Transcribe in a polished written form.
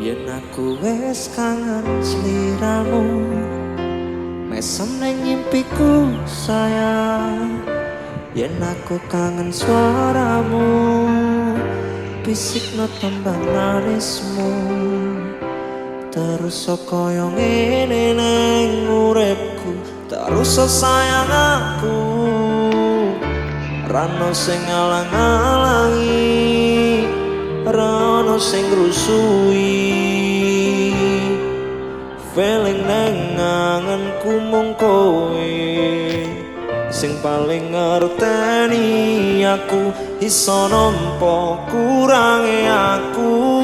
Yen aku wis kangen sliramu, mesem ning ngimpiku sayang. Yen aku kangen suaramu, bisikno tembang manismu. Terus kaya ngene ning uripku, terus sayang aku. Rano sing ngalang-alangi, rano sing rusui. Feeling neng anganku mung kowe sing paling ngerteni aku, iso nampa kurange aku.